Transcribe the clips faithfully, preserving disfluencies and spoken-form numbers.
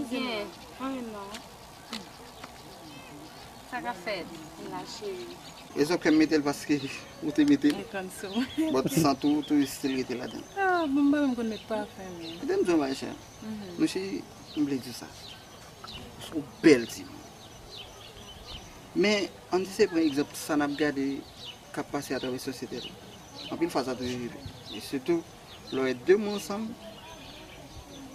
Byen. Anyen non. Sa k ap fèt? M la, cheri. E sa k fè m mete l paske ou te mete l. Mwen konn sou mwen. But san tou, tou still rete ladan. Ah, bon, m pa menm konn met pafen, men. Kite m di w yon bagay, chè. Mhm. Nou cheri, m vle di w sa. Ou bèl timoun. Men, ann eseye pran egzanp sa n ap gade k ap pase atravè sosyete la. Anpil fwa, sa toujou rive. E sitou, lè w wè de moun ansanm,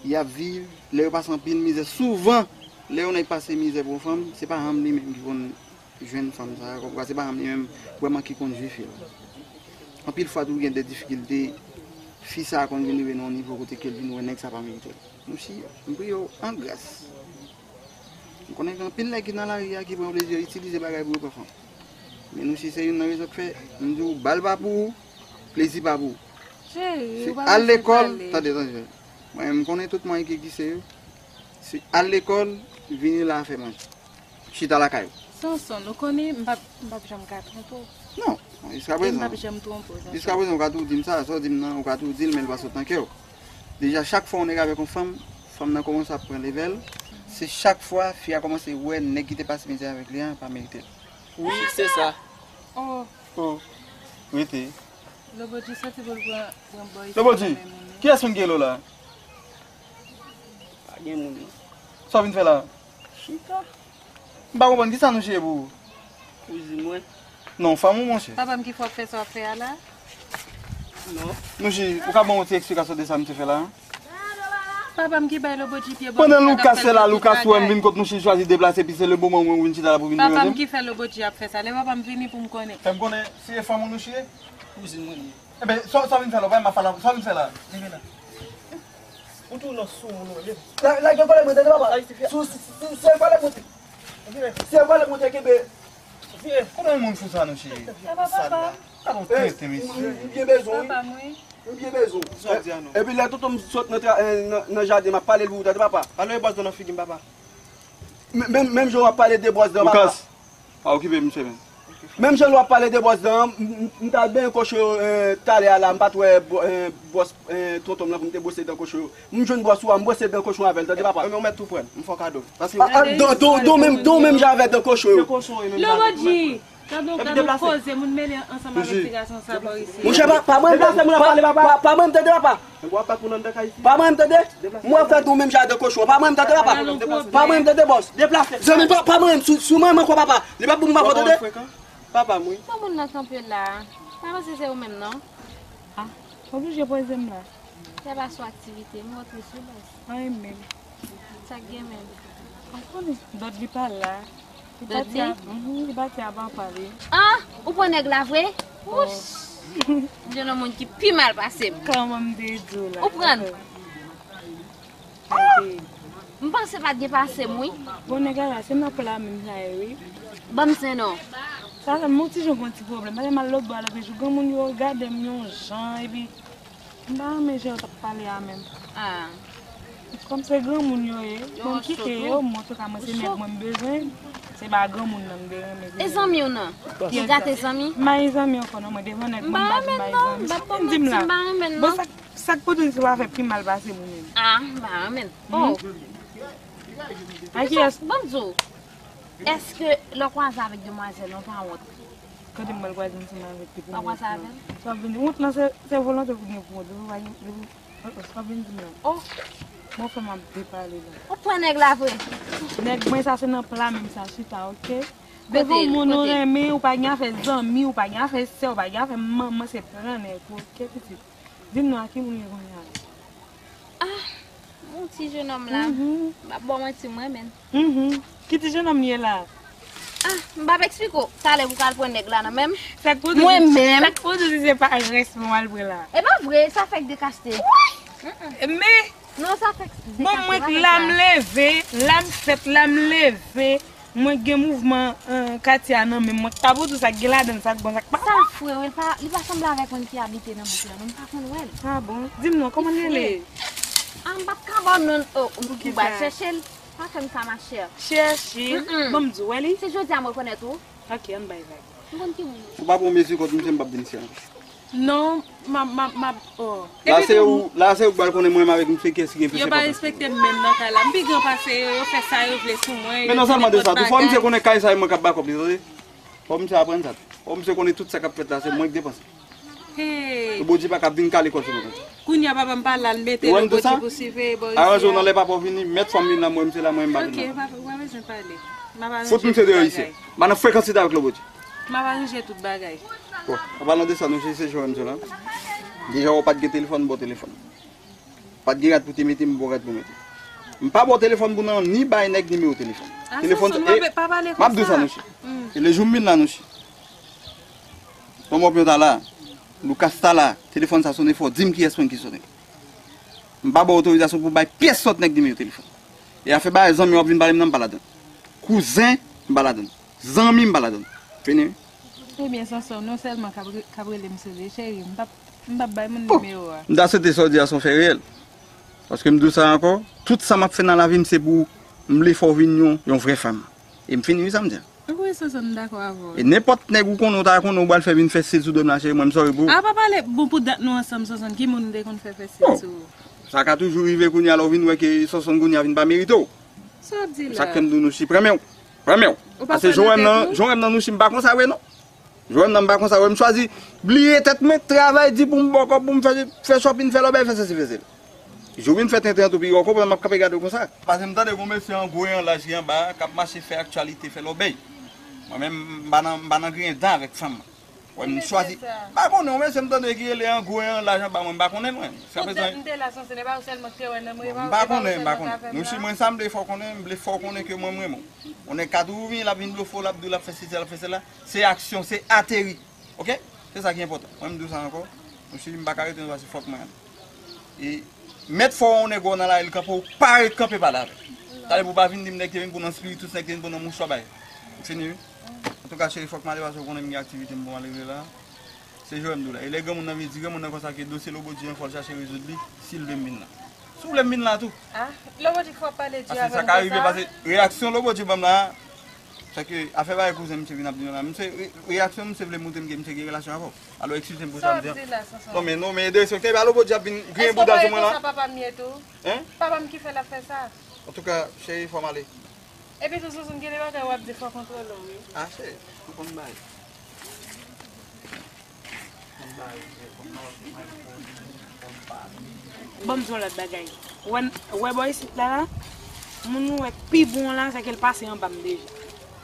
y ap viv, lè yo pase anpil mizè. Souvan, lè yon nèg pase mizè pou yon fanm, se pa fanm li menm ki konn jwenn fanm sa a, konprann, se pa fanm li menm vrèman ki konn jwe fi la. Anpil fwa tou, gen de difikilte, fi sa a konn vin rive nan yon nivo kote ke l vin wè nèg sa pa merite l. Mouchi, m priye w an gras. M konnen gen anpil nèg ki nan lari a ki pran plezi yo itilize bagay pou yo pran fanm. Men nou si se youn nan rezon k fè m di w bal pa pou ou, plezi pa pou ou. Cheri, se ou pa al bezwen lekòl, pale. Tande, tande. Mwen, m konnen tout mwen ki egziste yo. Se al lekòl, vini la fè manje. Chita lakay ou. Sonson, ou konnen m p ap, m p ap janm ka twonpe w. Non, jiska prezan. E m p ap janm twonpe w, Sonson. Jiska prezan, ou ka toujou di m sa, sa w di m nan, ou ka toujou di l, men l pa sot nan kè w. Deja, chak fwa yon nèg avèk yon fanm, fanm nan kòmanse ap pran leve l. Se chak fwa fi a kòmanse wè nèg ki te pase mizè avèk li an pa merite l. Wi, se sa. Oh. Oh. Rete. Lobodji soti pou l pran, pran boy. Lobodji, kiyès moun ki rele w la? Pa gen moun. Sa w vin fè la? Chita. M pa konprann, kisa Nouchi ye pou ou? Kouzin mwen. Non, fanm ou, monchè. Papa m ki fè w ap fè sa w ap fè a la? Non. Nouchi, ou ka ban yon ti eksplikasyon de sa misye fè la? Papa m ki bay Lobodji pye bò. Pandan Loukas se la, Loukas wè m vin kot Nouchi, li chwazi deplase, epi se le moman mwen vin chita la pou vin deranje m. Papa m ki fè Lobodji ap fè sa. Lè papa m vini pou m konnen. Fè m konnen si e fanm ou Nouchi ye? Kouzin mwen li ye. Enben, sa, sa w vin fè la, ou pa m ap fè la, sa w vin fè la? Leve la. Ou tou nan sou moun ou, leve. La, lage kòlèt mwen, tande papa. Sa, si, si, si, si, si, kòlèt mwen. Vire. Si kòlèt mwen, kenbe. Vire. Kòman yon moun fou sa, Nouchi? Sa pa papa m. Gade yon tenten, mesye. M byen bezwen, wi. Papa m, wi. M byen bezwen. Sa w di a non? Epi lè tonton m sot nan tra-, eh, nan, nan jaden, m ap pale l pou ou, tande papa. Pale bòs nan figi m, papa. Men-, menm, menm jan w ap pale de bòs nan papa. Loukas, pa okipe misye menm. Menm jan w ap pale de bòs nan, m, m, m t al benyen kochon yo, eh, talè a la, m pa t wè bò-, eh, bòs, eh, tonton m lan pou m te bwose dan kochon yo. M jwenn bòs ou a, m bwose dan kochon avè l, tande papa. Ou mèt tou pran l, m fè w kado. Paske a, a, don, don, don menm, don menm jan avè dan kochon yo. Se kochon yo menm jan avè l. Lobodji, gade yon, gade yon koze, moun mele ansanm avèk ti gason sa bò isi. Monchè, pa, pa mwen, pa, pa, pa, pa mwen, tande papa. Nèg w ap bat moun anndan kay isi. Pa mwen, tande. Mwen fè tou menm jan de kochon. Pa mwen, tande papa. Pa mwen, tande bòs. Deplase. Zanmi, pa, pa mwen, sou, sou mwen, mwen kwè papa. Li pa pou mwen, pa tande. Papa m, wi. Bon, moun nan kanpe la. Pa panse se ou menm, non. Ah, oblije poze m la. Fè pa sou aktivite, m wè w tris wi bòs. Anyen menm. Sa k gen menm? Ou konnen, Dòd li pa la. Li pati a, mhm, li pati a papa li. Ah, ou pran nèg la vre? Wouch! M jwenn yon moun ki pi mal pase m. Kòman m te di w la? Ou pran l? Ay, te. M panse pa t gen pase m, wi. Bon, nèg la la, se nan pla menm sa ye, wi. Ban m zen non. Sa fè m yon ti jan gon ti pwoblèm. Pase m al lòt bò a lòt jou, granmoun yo gade m yon jan, epi m pa renmen jan yo t ap pale a menm. Ah. Kòm se granmoun yo ye, bon, kite yo, m antouka mwen se nèg mwen m bezwen, se pa granmoun nan m te renmen. E zanmi w nan? Ou gate zanmi? M pa gen zanmi ankò non, mwen devan nèg mwen m pa di m pa gen zanmi. Sa w vin di m la? M pa renmen non. Bon, sa, sa k pote w di se w a fè pi mal pase m ou menm? Ah, m pa renmen. Oh. A kiyès? Bon, m di w, èske lè w kwaze avèk demwazèl, ou pa wont? Kote m pral kwaze ansanm avèk li pou m wont lan? Sa w vin di, wont lan se, se volonte pou gen pou wont, depi w pa gen, depi, oh, oh, sa w vin di m la. Oh. Bon, fè m ap depale la. Ou pran nèg la vre? Nèg mwen sa se nan pla menm sa chita, oke? Kote l? Kote l? Kote l? Ou pa gen afè zanmi, ou pa gen afè sè, ou pa gen afè manman, se pran nèg ou, oke, pitit? Di m non, a ki moun li ye kounye a la? Ah, yon ti jenòm la. Mhm. M ap ba w manti, m renmen l. Mhm. Ki ti jenòm li ye la? Ah, m p ap eksplike w. Talè pou w al pran nèg la nan men m. Sa k pou di, mwen menm, sa k pou di se pa rès mwen al pran la? E pa vre, sa fèk dekaste. Mm-mm. Men, non, sa fèk dekaste, bon, mwen la m leve, la m fèt, la m leve. Mwen gen mouvman, eh, katye a nan men mwen. K ap ou di sa k gen ladan l, sa k bon, sa k pa bon. Sa fre wi, li pa, li pa sanble avèk moun ki abite nan bouk la, non, m pa konn wè l. Ah bon? Di m non, kòman l rele? Ah, m p ap ka ba w non l, oh, ou pral chèche l. Pa fè m sa, ma chère. Chèche? Mm-mm. Ban m di w, wè li? Se jodi a m rekonèt ou. Ok, ann bay vag. M konn ki moun. Ou pa pran mezi kont misye, m p ap vin isit ankò. Non, m ap, m ap, m ap, oh. La se ou, la se ou k pral konnen mwen menm avèk misye kiyès ki gen plis enpòtans. Yo pa respekte m menm nan kay la. M pi gran pase yo, yo fè sa yo vle sou mwen. Men non sèlman de sa, tou fò misye konnen kay sa e mwen k ap bakòp li, tande. Fò misye aprann sa tou. Fò misye konnen tout sa k ap fèt la, se mwen k depanse. Hey. Lobodji pa ka vin kale kò sou mwen konsa. Kounye a papa m pa la, l mete Lobodji pou siveye bò isi a. Aranje w nan lè papa w vini, mèt fanm vin la, mwen, misye la, mwen, m pa vin la. Ok, pa, pa bezwen pale. M ap aranje tout bagay. M pa nan frekans avèk Lobodji. M ap aranje tout bagay. Bon, an palan de sa, nou se, se Joèm sou la. Deja, ou pa t gen telefòn, m ba w telefòn. Pa t gen rad pou te mete, m ba w rad pou mete. M pa ba w telefòn pou nan ni bay nèg nimewo telefòn. Telefòn, e, m ap di w sa, nou se. E le jou m vin la, nou se. Tonton Pyonta la, Loukas ta la, telefòn sa sonnen, fò w di m kiyès mwen ki sonnen. M pa ba w otorizasyon pou bay pyès lòt nèg nimewo telefòn. E afè bay zanmi w ap vin pale m nan, m pa ladann. Kouzen, m pa ladann. Zanmi, m pa ladann. Fini, wi. Ebyen, Sonson, non sèlman k ap re-, k ap rele m sou li, cheri, m p ap, m p ap bay moun nimewo a. M ta swete sa w di a se yon fè reyèl. Paske m di w sa ankò, tout sa m ap fè nan lavi m, se pou m vle fè w vin yon, yon vrè fanm. E m fini, wi, sa m di a. Wi, Sonson, m dakò avè w. E nenpòt nèg ou konnen, ou ta konnen, ou pral fè vin fè stil sou do m la, cheri, mwen, m sòri pou ou. A, pa pale, bon, pou dat nou ansanm, Sonson, ki moun ou te konn fè fè stil sou? Sa ka toujou rive kounye a, lè w vin wè ke Sonson kounye a vin pa merite w. Sa w ap di la? Sa k fè m di w nou si, premye w. Premye w. Ou pa kwè nan tèt ou? Paske jan w wè m nan, jan w wè m nan nou si, m pa konsa vre, non. Jan w wè m nan, m pa konsa vre, m chwazi bliye tèt mwen, travay di pou m bòkò, pou m fè, fè shopping, fè lòbèy, fè sesi, fè sela. Jou vin fè tenten an tou pi, ou konprann m ap kanpe gade w konsa. Paske m tande gon mesye an gwo e an laj ki anba a, k ap mache fè aktyalite, fè lòbèy. Mwen menm, m pa nan, m pa nan griyen dan avèk fanm. Wè, m chwazi. M pa konnen, yon mesye m tande ki rele an gwo e an laj anba mwen, m pa konnen l, mwen. Jiskaprezan, m te la, Sonson, e pa ou sèlman ki te wè nan mwen, e pa ou sèlman ki te wè nan mwen. M pa konnen, m pa konnen. Nou si mwen sa m vle fè w konnen, m vle fè w konnen ke mwen, m renmen w. Yon nèg ka toujou vini, l ap vin blofè w, l ap di w l ap fè sesi, l ap fè sela. Se aksyon, se ateri. Oke? Se sa ki enpòtan. Mwen, m di w sa ankò. Mwen, si m pa ka rete, se paske fòk mwen ale. E mèt fò yon nèg wè w nan lari, l kanpe, ou pa ret kanpe pale avè l. Talè pou w pa vin di m nèg te vin pou nan spiritus, nèg te vin pou nan mouchwa bay. Fini, wi. Antouka, cheri, fòk m ale, paske w konnen m gen aktivite m pou m al regle la. Se Joèm m di w la. E lè granmoun nan vin di granmoun nan konsa ke dosye Lobodji an, fò l chache rezoud li, si l vle m vin la. Si w vle m vin la tou. Ah, Lobodji k fò pale di avè m konsa. Paske sa ka rive, paske reyaksyon Lobodji ban m la, Sèke afè bagay kouzen misye vin ap di nou la. Misye, re-, reyaksyon misye vle montre m ke misye gen relasyon avè w. Alò, eskize m pou sa m di an. Sa w ap di la, Sonson? Non, men, non, men derespekte, e pa Lobodji ap vin griyen bouda sou mwen la. Èske w pa wè konsa papa m ye tou? Hein? Papa m ki fè l ap fè sa. Antouka, cheri, fò m ale. Epi tou, Sonson, gen de bagay w ap di, fò w kontwole w, wi. Ah, cheri, m konn bagay. Ban m di w lòt bagay. Ou wè, ou wè bò isit la, la, moun ou wè k pi bon la, se ke l pase anba m deja.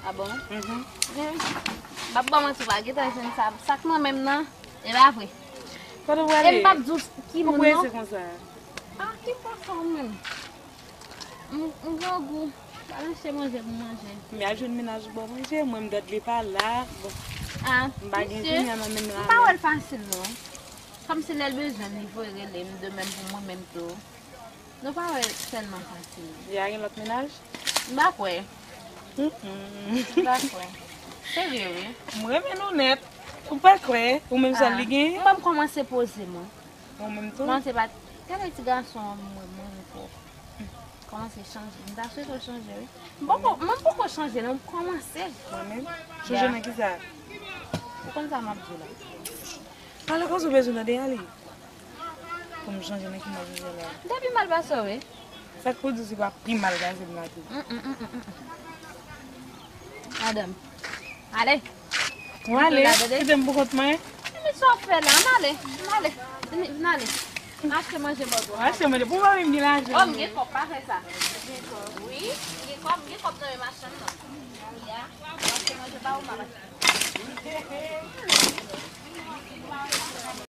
Ah bon? Mhm. Men, m ap ba w manti, w pa gentan jwenn sa, sa k nan men m nan, e pa vre. Kote w prale? E m p ap di w ki moun non. Ou prese konsa? Ah, ki fason menm? M, m grangou. Pa nan chèche manje pou manje. Men al jwenn mennaj ou ba w manje, mwen m Dudley pa la. Bon. Ah, m pa gen kounye a nan menm la. M pa wè l fasil non. Kòmsi lè l bezwen m, li voye rele m de menm pou mwen menm tou. Nou pa wè tèlman fasil. Li a gen lòt mennaj? M pa kwè. Mm, mm. M pa kwè. Serye, wi. M renmen nou nèt. Ou pa kwè? Ou menm sèl li genyen? M ban m kòmanse poze mwen. Ou menm tou? Kòmanse pa, gade ti gason an mwen, mwen fò. Kòmanse chanje. M ta swete w chanje, wi. M poko, mwen m poko chanje, non, m kòmanse. Mwen menm? Chanje nan kisa? Ou konn sa m ap di w la. Pale konsa ou bezwen tande ale. Pou m chanje nan ki mal m ye la. M ta pi mal pase w, wi. Sa k pou di w se pa pi mal pase m la tou? Mm, mm, mm, mm, mm. Madanm. Ale. Ou ale? Kite m pou kont mwen. Men sa w fè la? M ale. M ale. Vin, vin ale. M achte manje ba w tou. Achte manje pou mwen, m gen lajan. Oh, m gen kòb, pa fè sa. M gen kòb. Wi, m gen kòb, m gen kòb nan men machann nan. Ya, m achte manje ba w, m ap achte.